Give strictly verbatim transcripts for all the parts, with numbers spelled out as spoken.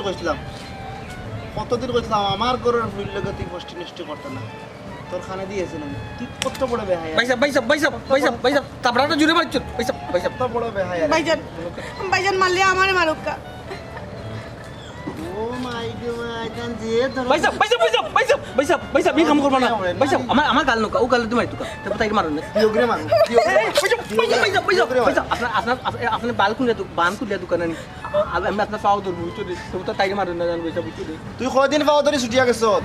কইছিলাম, কতদিন কইছিলাম, আমার ঘরর ফুড়ির লগে তুই ফষ্টি নষ্টি করতে না। তোর কানে দি গেছে না? তুই কত বড় বেহায়া। ভাইসাব, ভাইসাব, ভাইসাব, ভাইসাব, ভাইসাব, থাপড়াটা জুরে মারছইন। ভাইসাব, ভাইসাব। কত বড় বেহায়া রে। ভাইজান, ভাইজান মারলে আমারে মারুক্কা। ও মাই গো মাই, জান যে ধরো। ভাইসাব, ভাইসাব, ভাইসাব, ভাইসাব, ভাইসাব, ভাইসাব, ই কাম করবা না। ভাইসাব, আমার, আমার গাল নুকা, অউ গালে তুমি মারুক্কা। তে তাইরে মারো না। দিও গরে মারো। দিও গরে মারো। ভাইসাব, ভাইসাব, ভাইসাব, ভাইসাব, ভাইসাব, আপনার, আপনার, আপনার, আপনার বাল খুলিয়া দু-, বান খুলিয়া দোকানে নি। আ-, আ-, আমি আপনার পাও ধরমু, বুঝছো নি? তে তাইরে মারো না, জান, ভাইসাব, বুঝছো নি? তুই কয়দিন পাও ধরি ছুটিয়া গেছত?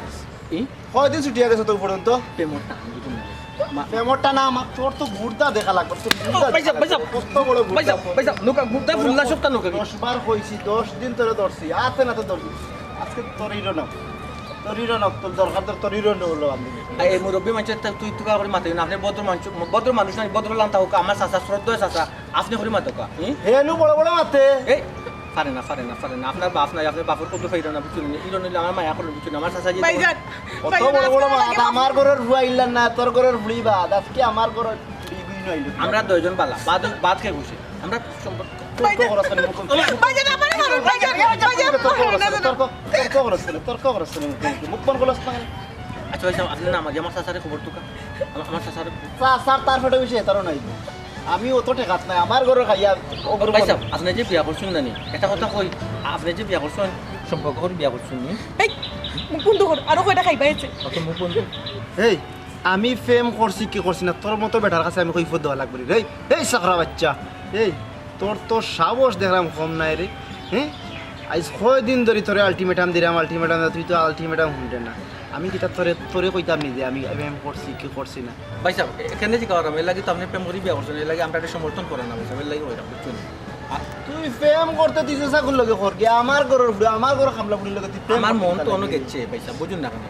ই? কয়দিন ছুটিয়া গেছত তুই পর্যন্ত? প্রেমর টান, বুঝছো নি? মা- প্রেমর টান না, আমার তোর তো গুর্দা দেখা লাগবো, তোর গুর্দা ও, ভাইসাব, দেখা ভাইসাব, লাগবো। কত বড় গুর্দা ভাইসাব, তোর। ভাইসাব, নুকা, গুর্দা তোরে ফুল্লা সপ্তাহ নুকা কি? দশ বার কইছি, দশ দিন তোরে ধরছি, আতে নাতে ধরছি। আজকে তোর হিরো না, তোর হিরো না, তোর দরকার তোর, তোর হিরো না হলো আমি। এই মুরব্বী মানুষ, তা তুই তুকা করে মাতে না, আপনি ভদ্র মানুষ, ভদ্র মানুষ না, ভদ্র লান্তা হোক, আমার চাচা, শ্রদ্ধেয় চাচা, আপনি করে মাতোকা, হুম? হে নু বড় বড় মাতে। এই, পারে না, পারে না, পারে না, আপনার বাপ নাই, আপনার বাপর কত ফাইদা না, বুঝছেন? হিরো নিলে আমার মায়া করেন, বুঝছেন? আমার চাচা যে ভাইজান, কত ভাইজান, বড় বড় আপনার মাত, লাগে না। আমার ঘরর ফুয়া আইলা না, তোর ঘরর ফুড়ি বাদ, আজকে আমার ঘরর ফুড়ি গুই নইল। আমরা দুইজন বালা, বাদ, বাদ খেয়ে বসে। আমরা সম্পর্ক তর্ক ভাইজান। করছ কেন মুখে? ভাইজান, আমারে মারুন, ভাইজান, ভাইজান, তর্ক করছ কেন? তর্ক, তর্ক করছ কেন? তর্ক করছ কেন মুখে মুখে? মুখ বন্ধ করছ না কেন? আচ্ছা, ভাইসাব, আপনি না মারিয়া আমার চাচারে খবর তুকা। আমার, আমার চাচারে চাচার তার পেটে বিষে তারও নাই। আমি অত টেকাত নাই, আমার ঘরে খাইয়া ও ঘরে ভাইসাব, আপনি যে বিয়া করছেন না নি, একটা কথা কই, আপনি যে বিয়া করছেন, সম্পর্ক করে বিয়া করছেন নি? এই, মুখ বন্ধ কর, আরো কয়টা খাইবা এসে। অত মুখ বন্ধ। এই, আমি প্রেম করছি কি করছি না, তোর মতো বেটার কাছে আমি কৈফত দেওয়া লাগবে রে। এই, এই চাকরা বাচ্চা, এই, তোর তো সাহস দেখলাম কম নাই রে। হ্যাঁ, আইজ কয়দিন ধরি তোরে আলটিমেটাম দিলাম, আলটিমেটাম, তুই তো আলটিমেটাম শুনতে না। আমি কিতা তোরে, তোরে কইতাম নি যে আমি প্রেম করছি কি করছি না। ভাইসাব, এ-, কেনে জিকা করাম? এর লাগি তো আপনি প্রেম করি বিয়া করছেন, এর লাগি আমরা এটা সমর্থন করেন না ভাইসাব, এর লাগি কইরাম, বুঝছেন? আ- তুই প্রেম করতে তুই চাকুর লগে কর কি? আমার ঘরর ফুড়ি, আমার ঘরর কামলা ফুড়ির লগে তুই প্রেম আমার করতে মন তো চাকর অন্য লগে। গেছে ভাইসাব, বুঝুন না কেন?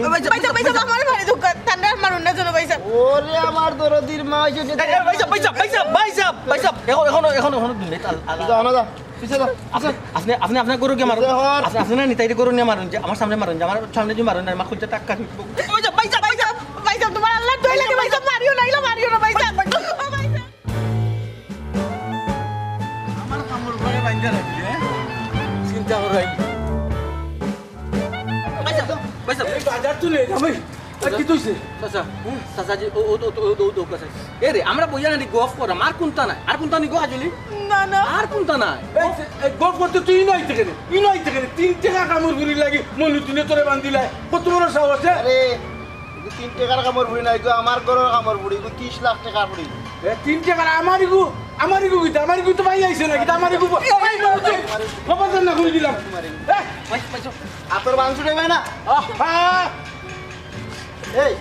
ও, ভাইসাব, ভাইসাব, ভাইসাব, আমারে মারি দুঃখ, তান্ডা মারুন না যেন ভাইসাব। ওরে আমার দরদির মা, এই যে এই, এই, ভাইসাব, ভাইসাব, ভাইসাব, ভাইসাব, ভাইসাব, এখন, এখন, এখন, এখন দুনিয়াত আল-, আল-, যা, না, যা। পিছে যা, পিছে। আপনি, আপনি, আপনি আপনার ঘরো গিয়া মারুন। পিছে হর। আপনি, আপনি না নিতাইরে ঘরো নিয়া মারুন, যে আমার সামনে মারুন, যে আমার সামনে যে মারুন, আমার খুলতে টাক্কা। ওই যে, ভাইসাব, ভাইসাব, ভাইসাব, তোমার আল্লাহর দোহাই লাগে, ভাইসাব, মারিও না, ইলা মারিও না, ভাইসাব। ও, ভাইসাব। আমার কামড় করে বাইন্ধা রাখলে, হ্যাঁ? চিন্তা করাই। ভাইসাব, ভাইসাব। এই বাজার তুলে, ভাই। আর কি তুইছে? চাচা, চাচা জি, ও, ও, ও, ও, ও, ও, চাচা। এ রে, আমরা বইয়া নানি গফ করাম, আর কুন্তা নাই, আর কুন্তা নি গো হাজুলি? না, না। আর কুন্তা নাই। এই, এই গফ করতে তুই ইনো আইতে কেনে? ইনো আইতে কেনে? তিন টেকা কামড় ফুড়ির লাগি মনুদিনে তোরে বান্ধিলায়। কত বড় সাহস, হ্যাঁ? আরে, ইগু তিন টেকার কামড় ফুড়ি না, ইগু আমার ঘরর কামড় ফুড়ি, ইগু তিরিশ লাখ টেকার ফুড়ি। এ, তিন টেকার আমার ইগু, আমার ইগু কিতা? আমার ইগু তো ভাই আইছে না, কিতা আমার ইগু? এই, এই, এই, এই, খবরদার না করি দিলাম। এ, আতর বান ছুটে না? আহা! এই,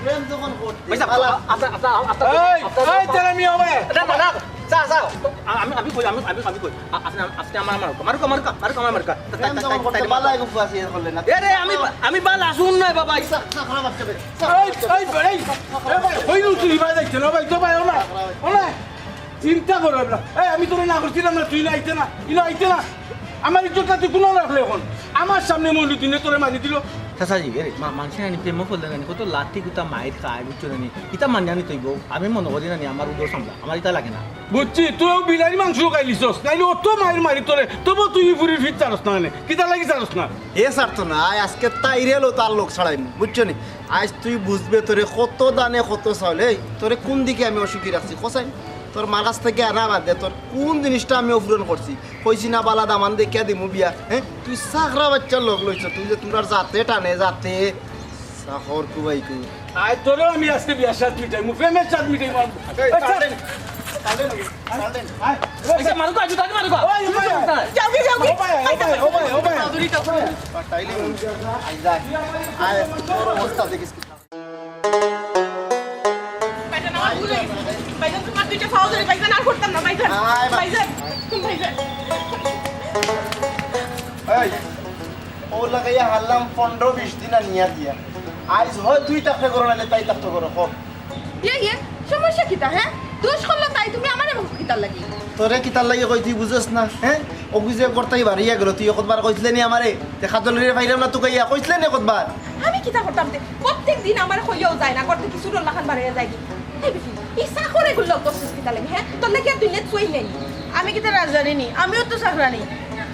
প্রেম যখন করতে, ভাইসাব, বালা। আপনার, আপনার, আপনার, এই, আপনার, এই, তেরা মিয়া ভাই। না, না, না, চা, চা। আ-, আমি, আমি কই, আমি, আমি, আমি কই। আ-, আপনি, আপনি আমার, আমার, মারুক্কা, মারুক্কা, মারুক্কা, আমার, মারুক্কা। তা-, তা-, প্রেম তা-, যখন তা-, করতে, তাই বালা মারুক্কা। এগু ফুয়া সিয়ে করলে না। এ রে, আমি, আমি বালা, শুন না, বাবা। এই চা, চা খারাপ বাচ্চা বে। এই, এই, এই, এ ভাই, ওই নু তুই ভাই যাইতে না, ভাই, তো ভাই, ও না, ও না। চিন্তা করো না। এই, আমি তোরে না করছিলাম না, তুই না আইতে না, তুই না আইতে না। আমার ইজ্জতটা তুই কুনো রাখলে এখন? আমার সামনে মনুদিনে তোরে মারি দিল। চাচাজি, এরে, মা-, মানষে নানি প্রেমও করলে নানি, কত লাথি গুতা মাইর খায়, বুঝছো নানি? ইতা মানিয়া নিতে অইবো। আমি মনো করি নানি, আমার উদর সামলা, আমার ইতা লাগে না। বুঝছি, তুইও বিলাইর মাংস খাইলিছস, নাইলে অত মাইর মারি তোরে, তবু তুই ই ফুড়ির ফিত ছাড়স না কেনে? কিতা লাগি ছাড়স না? এ ছাড়তো না, আয় আজকে তাইরে লো তার লোক ছাড়াইমু, বুঝছো নি? আজ তুই বুঝবে তোরে কত দানে কত চাউল। এই, তোরে কোন দিকে আমি অসুখী রাখছি, কসাই? তোর মার কাছ থেকে আনা বাদ দে, তোর কোন জিনিসটা আমি অপূরণ করছি? কইছি না বালা দামান দেখিয়া দিমু বিয়া, হ্যাঁ? তুই চাকরা বাচ্চার লগ লইছ, তুই যে তোমরা জাতে টানে, জাতে। চাকর কুবাই কু। আয় তোরেও আমি আজকে বিয়ার সাথ মিটাই, মু প্রেমের সাথ মিটাই মারবো। এই, এই, ছাড়। ছাড়। ছাড়। ছাড়। আয়। এই যে মারুক্কা, আজু তাকে মারুক্কা। ওই, ওই, ওই। যাও কি, যাও কি? ও ভাই, ও ভাই, ও ভাই, ও ভাই। তাইলে আয়, আয়, তোর অবস্থা দেখিস। ভাইজান, আমার ভুল হয়ে গেছে। ভাইজান, তোমার দুইটা পাও ধরে, ভাইজান, আর করতাম না, ভাইজান। আয়, ভাই। ভাইজান, ভাইজান। এই, ও লাগাইয়া হারলাম পনেরো বিশ দিন আর নিয়া দিয়া। আইজ হয় তুই থাকতে করো, নাইলে তাই থাকতে করো, কম। ইয়ে, ইয়ে, সমস্যা কিতা, হ্যাঁ? দোষ করলো তাই, তুমি আমারে বকো কিতার লাগি? তোরে কিতার লাগি কই তুই বুঝস না, হ্যাঁ? অগু যে করতাই বাড়িয়া গেল, তুই কতবার কইছিলে নি আমারে? তে খাদলরে পাইলাম না তুকাইয়া, কইছিলে নি কতবার? আমি কিতা করতাম তে? প্রত্যেক দিন আমারে কইয়াও যায় না, করতে কিছু ডর লাখান বাড়াইয়া যায় কি? এই বেটি, এই চাকর এগুলো লোক করছিস কিতার লাগি, হ্যাঁ? তোর লাগি আর দুনিয়াত চই নাই। আমি কিতা রাজরানী নি? আমিও তো চাকরানি।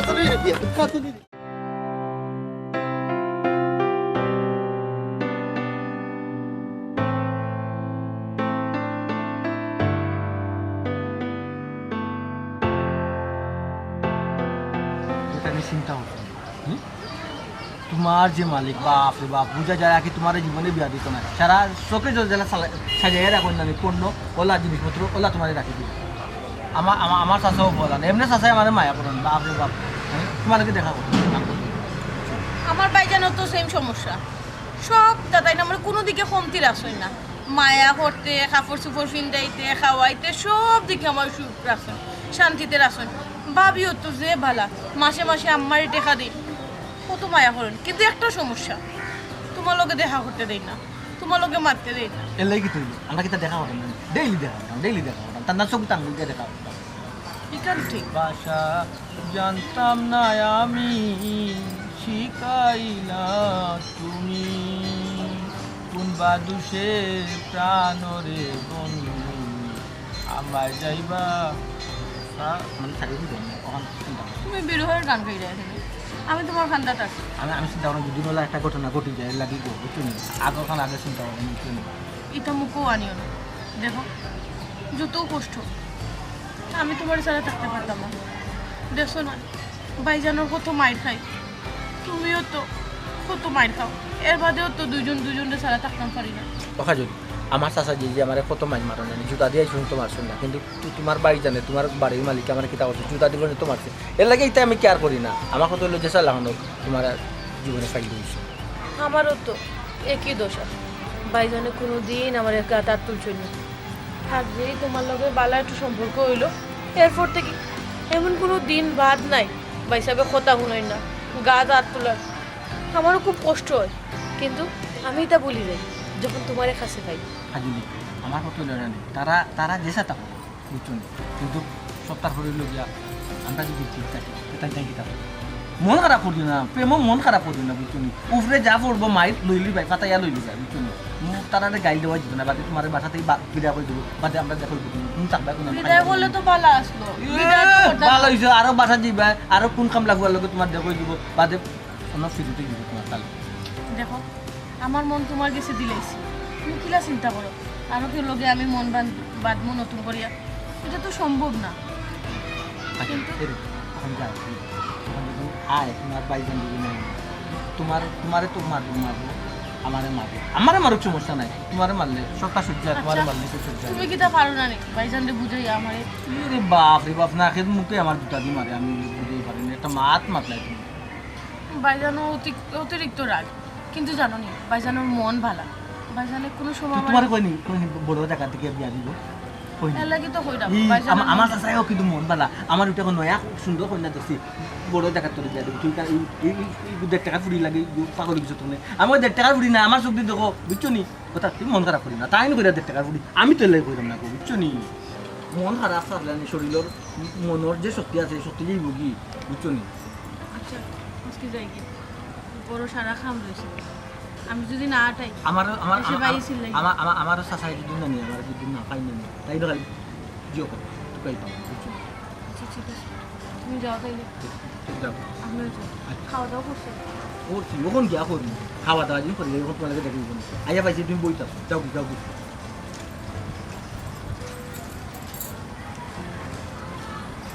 কাছে নিয়ে দিয়া, কাছে নিয়ে দিয়া। এটা আমি চিন্তা করতাম। হুম? তোমার যে মালিক, বাপ রে বাপ, বুঝা যায় আর কি, তোমার এই জীবনে বিয়া দিত না। সারা চোখে জল জ্বালা সালা-, সাজাইয়া রাখো না, আমি পণ্য, ওলা জিনিসপত্র, ওলা তোমারে রাখি দিব। আমার, আমার, আমার চাচাও বলা না। এমনে চাচাই আমারে মায়া করইন, বাপ রে বাপ। হ্যাঁ? তোমার লগে দেখা করতে, নাম করতে। আমার ভাইজানর তো সেম সমস্যা। সব দাদাই না, মানে, কোনো দিকে কমতি রাখছইন না। মায়া করতে, কাপড় চোপড় ফিন্দাইতে, খাওয়াইতে, সব দিকে আমার সুখ রাখছইন, শান্তিতে রাখছইন। ভাবিও তো যে ভালা, মাসে মাসে আম্মারে টেকা দেইন, কত মায়া করইন। কিন্তু একটা সমস্যা, তোমার লগে দেখা করতে দেইন না, তোমার লগে মাততে দেইন না। এর লাগি কি তুই? আমরা কিতা দেখা করতাম না? ডেইলি দেখা করতাম, ডেইলি দেখা করতাম। তার না চোখ আঙ্গুল দিয়া দেখা করতাম। ইখান ঠিক। ভাষা জানতাম না আমি, শিখাইলা তুমি। কোন বাদুষে প্রাণরে বন্ধু, আমায় যাইবা। আ, মানে, থাকি কি জানি, ওখান চিন্তা করো। তুমি বিরহের গান গাইরায় এখানে, আমি তোমার কান্দাত আছি। আমি, আমি চিন্তা করলাম, দুদিন হলো একটা ঘটনা ঘটি যায়, এর লাগি গো, বুঝছো নি? আগর খান আগে চিন্তা করলাম, বুঝছো নি? ইটা মুখও আনিও না। দেখো, যত কষ্ট, আমি তোমার ছাড়া থাকতে পারতাম না। দেখছো না, ভাইজানর কত মাইর খাই, তুমিও তো কত মাইর খাও, এর বাদেও তো দুইজন দুইজনরে ছাড়া থাকতাম পারি না। ও কাজল, আমার চাচা যে, যে আমারে কত মাইর মারইন, আমি জুতা দিয়া শুনতে মারছইন না, কিন্তু তু-, তোমার ভাইজানে, তোমার বাড়ির মালিকে আমারে কিতা করছে, জুতা দিব না তো মারছে। এর লাগি ইতা আমি কেয়ার করি না। আমার কথা হইলো যে চাচা লাগানো তোমার জীবনে ফাইল দিয়েছে। আমারও তো একই দশা। ভাইজানে কোনো দিন আমার এক হাত তুলছইন না। আর যেই তোমার লগে বালা একটু সম্পর্ক হইলো, এরপর থাকি এমন কোনো দিন বাদ নাই ভাইসাবে কথা হুনইন না, গাত আত তুলার। আমারও খুব কষ্ট হয়, কিন্তু আমি ইতা ভুলি যাই যখন তোমারে কাছে পাই। কাজলি, আমার কথা হইলো না নি, তারা, তারা যে সাথে বুঝছো নি? কিন্তু সপ্তাহ পরে হইলো গিয়া আমরা যদি ঠিক থাকি, তাই তাই কিতা মন খারাপ করি না, প্রেমও মন খারাপ করি না, বুঝছো নি? উপরে যা পড়বো মাইর লইলি ভাই, পাতাইয়া লইলি ভাই, বুঝছো নি? মুখ তারারে গাইল দেওয়া যাইতো না, বাদে তোমার বাসাতেই বা-, বিদায় করে দেবো, বাদে আমরা দেখা করবো, তুমি থাকবে কোনো বিদায় করলে তো ভালো আসলো। এ, বিদায় তো করতে ভালো হইছে, আরো বাসা যাইবা, আরো কোন কামলা ফুয়ার লগে তোমার দেখা হয়ে যাবো, বাদে অন্য ফিরিতে যাবো তোমার কাল। দেখো, আমার মন তোমার গেছে দিলাইছি, তুমি কিলা চিন্তা করো? আরো কেউ লগে আমি মন বান-, বাঁধমু নতুন করিয়া? এটা তো সম্ভব না। আচ্ছা, কিন্তু এই রে, ওখানে যাও, ওখানে যখন আয়, তোমার ভাইজান যদি নেয়, তোমার, তোমারে তো মারবো, মারবো, আমারে মারবো, আমারে মারুক, সমস্যা নাই, তোমারে মারলে সবটা সহ্য হয়, তোমারে আচ্ছা, মারলে তো সহ্য হয়। তুমি কিতা পারো না নি ভাইজানরে বুঝাইয়া আমারে? এ রে বাপ রে বাপ, না, খেয়ে মুখে আমার জুতা দিয়ে মারে, আমি বুঝাই পারি না, একটা মাত মাতলাই তুমি। ভাইজানও অতি-, অতিরিক্ত রাগ, কিন্তু জানো নি, ভাইজানর মন ভালা। ভাইজানে কোনো সময় তো আমার তোমারে কইনি, কইনি বড় জায়গা থেকে বিয়া দিব? কইনি। এর লাগি তো কইরাম, এই ভাইজানর আমা-, আমার মন চাচাইও কিন্তু মন ভালা। আমার ওটা এখন নয়া সুন্দর কন্যা দেখছি, বড় জায়গা তোর বিয়া দিব। তুই কা-, এই, এই, এই, এই দেড় টাকা ফুড়ি লাগে, এই পাগল কিছু তো নেই। আমি ওই দেড় টাকা ফুড়ি না, আমার চোখ দিয়ে দেখো, বুঝছো নি? কথা তুমি মন খারাপ করি না, তাই না কইরা দেড় টাকা ফুড়ি। আমি তো এলাই কইরাম না গো, বুঝছো নি? মন খারাপ থাকলে নি শরীরর, মনর যে শক্তি আছে, এই শক্তি যাইবো গি, বুঝছো নি? আচ্ছা, আজকে যাই গি। বড় সারা কাম রয়েছে। আমি যদি না আটাই, আমার, আমার, এসে আমার, বাইরে চিল্লাই। আমার, আমার, আমার চাচাই যদি না নিয়ে, আমার যদি না পাই না নিয়ে, তাই তো খালি জিও করো, তুকাই পাবো, বুঝছো নি? আচ্ছা, ঠিক আছে। তুমি যাও তাইলে। যাও। আমিও যাই। আচ্ছা। খাওয়া দাওয়া করছো? করছি, ওখান গিয়া করবো। খাওয়া দাওয়া যদি করি, ওখান তোমার লগে দেখা হইবো না। আইয়া পাইছি, তুমি বই থাকো। যাও, যাও।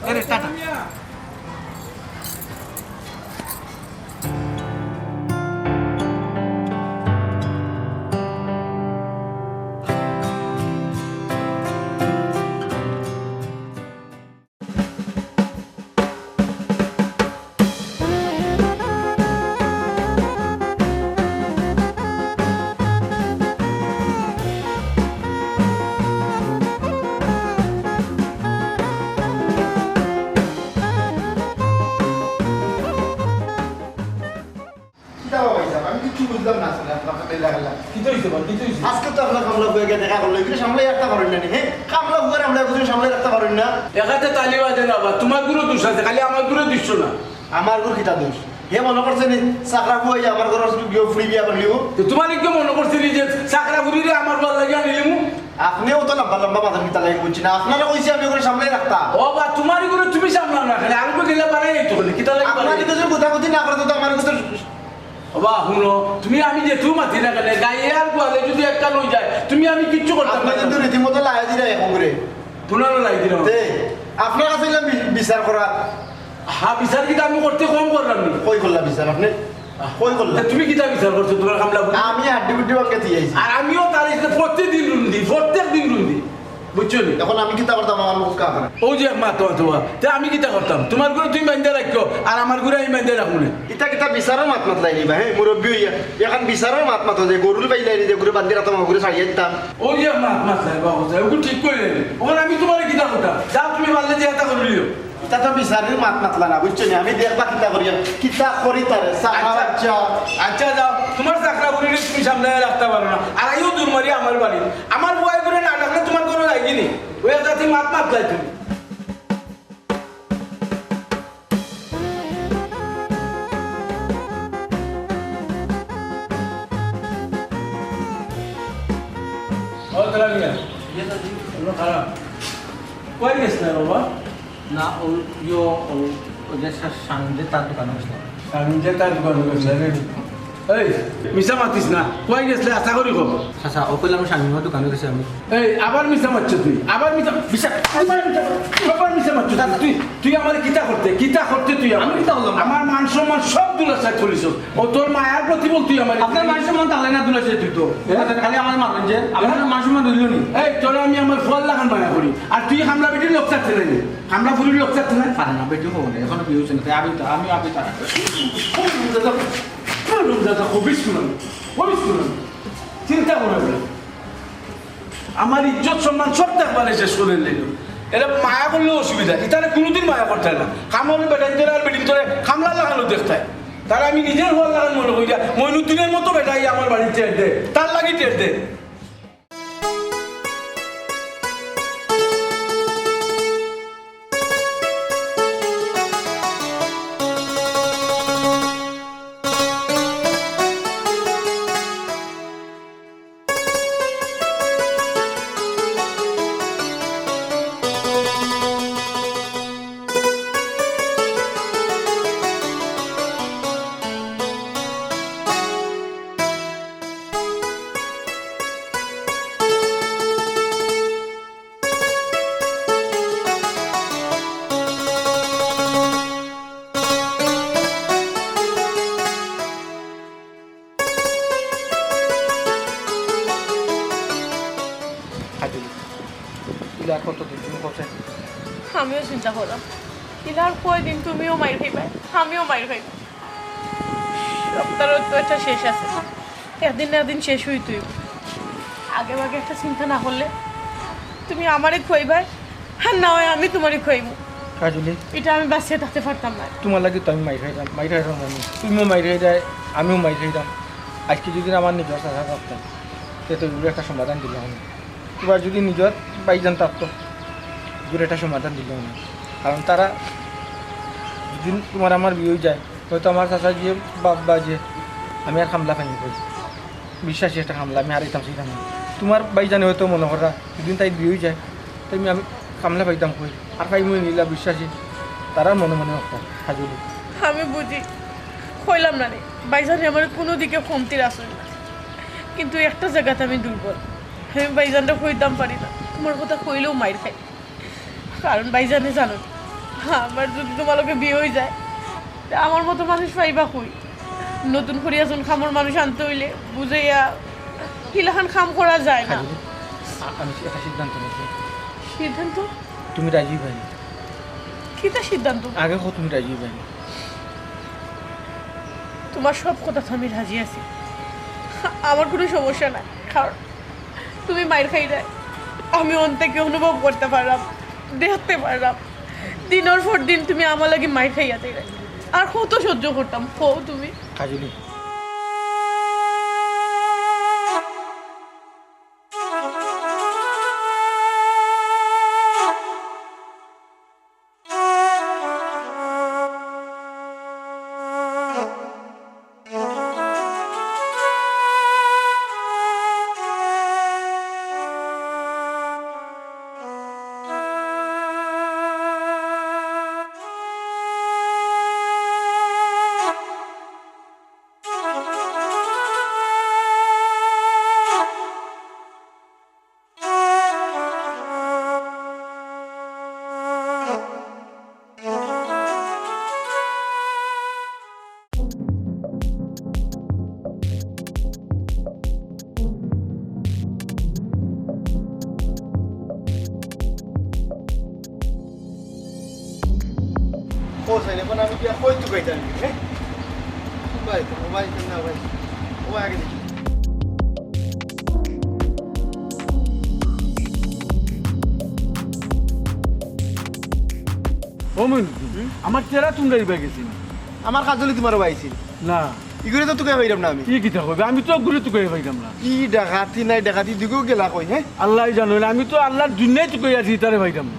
এরে, টাটা। কিতা বা ভাইসাব, আমি কিচ্ছু বুঝলাম না আসলে আপনার কামলা কামলা। কিতা অইছে বা, কিতা অইছে? আজকে তো আপনার কামলা ফুয়া গিয়া দেখা করলো, এগুলো সামলাই রাখতা পারইন না নি, হ্যাঁ? কামলা ফুয়ারে আমরা একজন সামলাই রাখতা পারইন না। একাতে তালি বাজে না বা, তোমার গুরু দোষ আছে, খালি আমার গুরু দোষ না। আমার গুরু কিতা দোষ? হে মনে করছে নি, চাকরা ফুয়া আমার ঘরর গিয়া ফুড়ি বিয়া করিলিবো। তো তোমার কি মনে করছে নি যে চাকরা ফুড়িরে আমার ভালা লাগিয়া আনিলিমু? আপনিও তো লম্বা লম্বা মাথার কিতা লাগি বুঝছি না, আপনারে কইছি আমি ওগুলো সামলাই রাখতা। ও বা, তোমার গুরু তুমি সামলাও না, খালি আঙ্গুল দিলে বাড়াই যাইতো বলে, কিতা লাগি আপনার বাড়াই? যদি গোদাগুদি না করে তো আমার কিছু ও বা, হুনো, তুমি আমি যেতু মাতি না কেনে, গাইয়ে আর গোয়ালে যদি একটা লই যায়, তুমি আমি কিচ্ছু করতাম আপনি পারতাম কিন্তু না। রীতিমতো লাগাই দিরা এখন করে। পুনরায় লাই দিলাম। তে, আপনার কাছে এলাম বি-, বিচার করা। হ্যাঁ, বিচার কিন্তু আমি করতে কম করলাম নি। কই করলা বিচার আপনি? কই করলা? তা তুমি কিতা বিচার করছো তোমার কামলা বুঝে? আমি হাড্ডি গুড্ডি ভাঙ্গে দিয়ে আইছি। আর আমিও তার সাথে প্রত্যেক দিন রুন্দি, প্রত্যেক দিন রুন্দি। বুঝছো নি? এখন আমি কিতা করতাম, আমার মুখ কাপড়। ও যে এক মাত মাতো বা, তে আমি কিতা করতাম? তুমার ঘরো তুমি বাইন্ধা রাখো, আর আমার ঘরো আমি বাইন্ধা রাখমু নে। ইতা কিতা বিচারর মাত মাতলায় নি বা, হে, মুরব্বি অইয়া। এখন বিচারর মাত মাতো যে গরুর বাইলায় নি, যে গরু বান্ধি রাখতাম, গরু ছাড়িয়া দিতাম। ও যে এক মাত মাতলায় বা, ও যে, ওগু ঠিক কইলে নি। এখন আমি তুমারে কিতা করতাম? যাও তুমি পারলে যে ইতা করিলিও। ইতা তো বিচারর মাত মাতলা না, বুঝছো নি? আমি দেখবা কিতা করিয়া, কিতা করি তারে, চাকরা আচ্ছা। বাচ্চা। আচ্ছা, যাও, তুমার চাকরা বুড়িরে তুমি সামলাইয়া রাখতা পারো না, আর আইও দৌড় মারি আমার বাড়ি। আমার ফুয়ায় করে না ডাকলে তুমার ঘরো যাইগি নি? ওই এক জাতি মাত মাতলাই তুমি। ও, তারা মিয়া। অনো খাড়া। কই গেছলা বাবা? না, ও, ইয়ো, ও, ও যে সা-, সানজে তার দোকানো গেছলাম। সানজে তার দোকানো গেছলা নি? এই, মিছা মাতিস না। কই গেছলে? আশা করি কও। চাচা, ও কইলাম সানজে তার দোকানো গেছি আমি। এই, আবার মিছা মাতছস তুই। আবার মিছা, মিছা, আবার মিছা, আবার মিছা মাতছস তুই। তুই আমারে কিতা করতে? কিতা করতে তুই আমারে? আমি কিতা করলাম? আমার মান সম্মান সব ধুলাসাৎ করিছস। ও তোর মায়ার প্রতিফল তুই আমারে আপনার মান সম্মান তাহলে না ধুলাসাৎ তুই তো। হ্যাঁ? খালি আমার মারবেন যে, আপনার মান সম্মান রইল নি? এই, তোরে আমি আমার ফুয়ার লাখান মায়া করি। আর তুই কামলা বেটির লোক চাচ্ছে না নি? কামলা ফুরির লোক চাচ্ছে না? আরে না, বেটি হবো না, এখনো বিয়ে হচ্ছে না, তাই আমি তো, আমি, আমি তো। দাদা, দাদা, খুবই শুনুন, খুবই শুনুন। চিন্তা করে না। আমার ইজ্জত সম্মান সব দেখবার শেষ করে নিল। এরা মায়া করলেও অসুবিধা, ইতারে কোনোদিন মায়া করতে হয় না। কামলা বেটাইন তোরে আর বেটিন তোরে কামলা লাগানো দেখতে হয়। তারা আমি নিজের ফুয়ার লাগান মনে করি, মইনুদ্দিনের মতো বেটাই আমার বাড়িতে টের দে, তার লাগি টের দে। ইলা কতদিন তুমি করছে? আমিও চিন্তা করলাম, ইলা আর কয়দিন তুমিও মাইর খাইবায়, আমিও মাইর খাইব। সপ্তাহের তো একটা শেষ আছে, একদিন না একদিন শেষ হইতই। আগে আগে একটা চিন্তা না করলে তুমি আমারে খুয়াইবায়, আর না হয় আমি তোমারে খুয়াইমু। কাজলি। এটা আমি বাঁচিয়া থাকতে পারতাম না। তোমার লাগি তো আমি মাইর খাইতাম, মাইর খাইতাম আমি। তুমিও মাইর খাইতায়, আমিও মাইর খাইতাম। আজকে যদি আমার নিজর চাচা থাকতাম, তে তো এগুলো একটা সমাধান দিলাম আমি। এবার যদি নিজর ভাইজান থাকতো, এগুলো একটা সমাধান দিলাম আমি। কারণ তারা যদি তোমার আমার বিয়ে হয়ে যায়, হয়তো আমার চাচা গিয়ে বাপ বা যে আমি আর কামলা পাইনি কই, বিশ্বাসী একটা কামলা আমি আর ইতাম চাইতাম না। তোমার ভাইজানে হয়তো মনে করা, যদি তাই বিয়ে হয়ে যায়, তাই আমি, আমি কামলা পাইতাম কই, আর পাইমু ইলা বিশ্বাসী, তারার মনে মনে একটা হাজুরি। আমি বুঝি, কইলাম না রে, ভাইজানে আমার কোনো দিকে কমতির আসল না, কিন্তু একটা জায়গাতে আমি দুর্বল। আমি ভাইজানরে কইতাম পারি না, তোমার কথা কইলেও মাইর খাই। কারণ ভাইজানে জানো, আমার যদি তোমার লগে বিয়ে হয়ে যায়, তে আমার মতো মানুষ পাইবা কই? নতুন করে একজন কামর মানুষ আনতে হইলে বুঝাইয়া হিলাখান কাম করা যায় না। খালি আ-, আমি একটা সিদ্ধান্ত নিয়েছি। সিদ্ধান্ত? তুমি রাজি হইবায় নি? কিতা সিদ্ধান্ত? আগে কও তুমি রাজি হইবায় নি? তোমার সব কথা তো আমি রাজি আছি, আমার কোনো সমস্যা নাই। কারণ তুমি মাইর খাইরায়, আমি অন্তরে অনুভব করতে পারলাম, দেখতে পারলাম, দিনের পর দিন তুমি আমার লাগি মাইর খাইয়া যাইরায়। আর কত সহ্য করতাম, কও তুমি? কাজলি। ও সাইন, এখন আমি গিয়া কই তুকাইতাম, হ্যাঁ? ভাই, ও ভাই, কেমনে ভাই? ও আগে দেখি। ও মইন, আমার টেরা তুমরার ইবায় গেছিল নি? আমার কাজলি তুমার বাইছিল। না। ইগুরে তো তুকাই পাইরাম না আমি। ই কিতা কইবে? আমি তো গুরে তুকাই পাইরাম না। ই ডাকাতি নাই, ডাকাতি দিকেও গেলা কই, হ্যাঁ? আল্লায় জানইন, আমি তো আল্লার দুনিয়ায় তুকাই আছি, ইতারে পাইরাম না।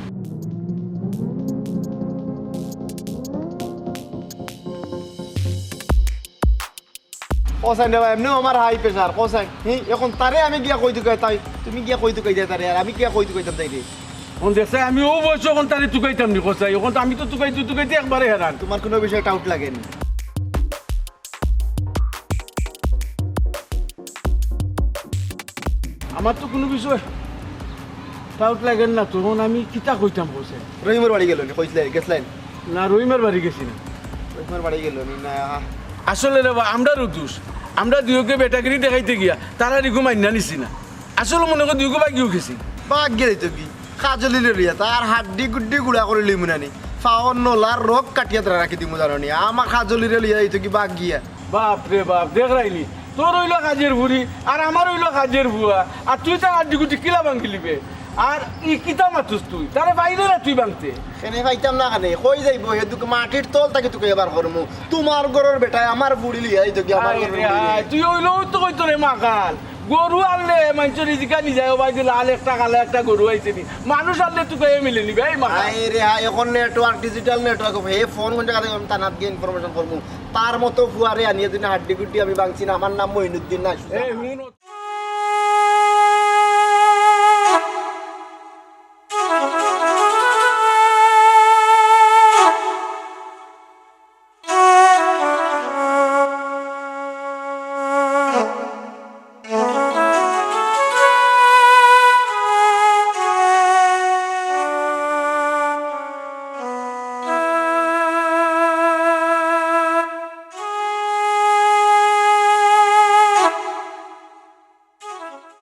কোসাইন রে ভাই, এমনেও আমার হাই প্রেশার, কোসাইন। হি, এখন তারে আমি গিয়া কই তুকাই, তাই তুমি গিয়া কই তুকাই দিয়া তারে, আর আমি গিয়া কই তুকাইতাম তাইরে? এখন দেখছাই, আমি অউ বয়সো এখন তারে তুকাইতাম নি, কোসাইন। এখন তো আমি তো তুকাইতে তুকাইতে একবারে হেরান। তুমার কুনু বিষয়ে টাউট লাগে নি? আমার তো কুনু বিষয়ে টাউট লাগে না, তখন আমি কিতা কইতাম, কোসাইন? রহিমর বাড়ি গেল নি, কইছলায়, গেছলায় নি? না, রহিমর বাড়ি গেছি না। রহিমর বাড়ি গেল নি, না। আসলে রে বা, আমরারও দুষ। আমরা দুইওকে বেটাগিরি দেখাইতে গিয়া তারার ইগু মাইন্না নিছি না। আসলে মনে করি দুইওকে বাগিও গেছি। বাগিয়া যাইতো কি? কাজলিরে লইয়া তার হাড্ডি গুড্ডি গুড়া করি লইমু না নি। ফাওর নলার রগ কাটিয়া তারা রাখি দিমু জানো নি। আমার কাজলিরে লইয়া যাইতো কি বাগিয়া? বাপ রে বাপ, দেখরায়নি? তোর অইলো কাজের ফুড়ি, আর আমার অইলো কাজের ফুয়া, আর তুই তার হাড্ডি গুড্ডি কিলা ভাঙ্গিলিবে? আর ই কিতা মাতুস তুই? তারে পাইলে না তুই ভাঙতে? কেনে পাইতাম না কেনে? কই যাইবো? হে দুঃখ মাটির তল থাকি তুকাইয়া বার করমু। তুমার ঘরর বেটায় আমার ফুড়ি লইয়া যাইতো কি আমার ঘরর ফুড়ি? তুই অইলো তো কইতো রে মাকাল। গরু আনলে মাইনষর ইজিকা নিযায়, ও ভাই দিলা আলে একটা কালা একটা গরু আইছে নি। মানুষ আনলে তুকাইয়া মিলে নিবে, এই মাকাল। আয় রে হায়, এখন নেটওয়ার্ক, ডিজিটাল নেটওয়ার্ক, হে ফোন কোন জাগা থাকি আমি থানাত গিয়া ইনফরমেশন করমু। তার মতো ফুয়ারে আনিয়া দিনে হাড্ডি গুড্ডি আমি ভাঙছি না, আমার নাম মইনুদ্দিন না। এই হুন,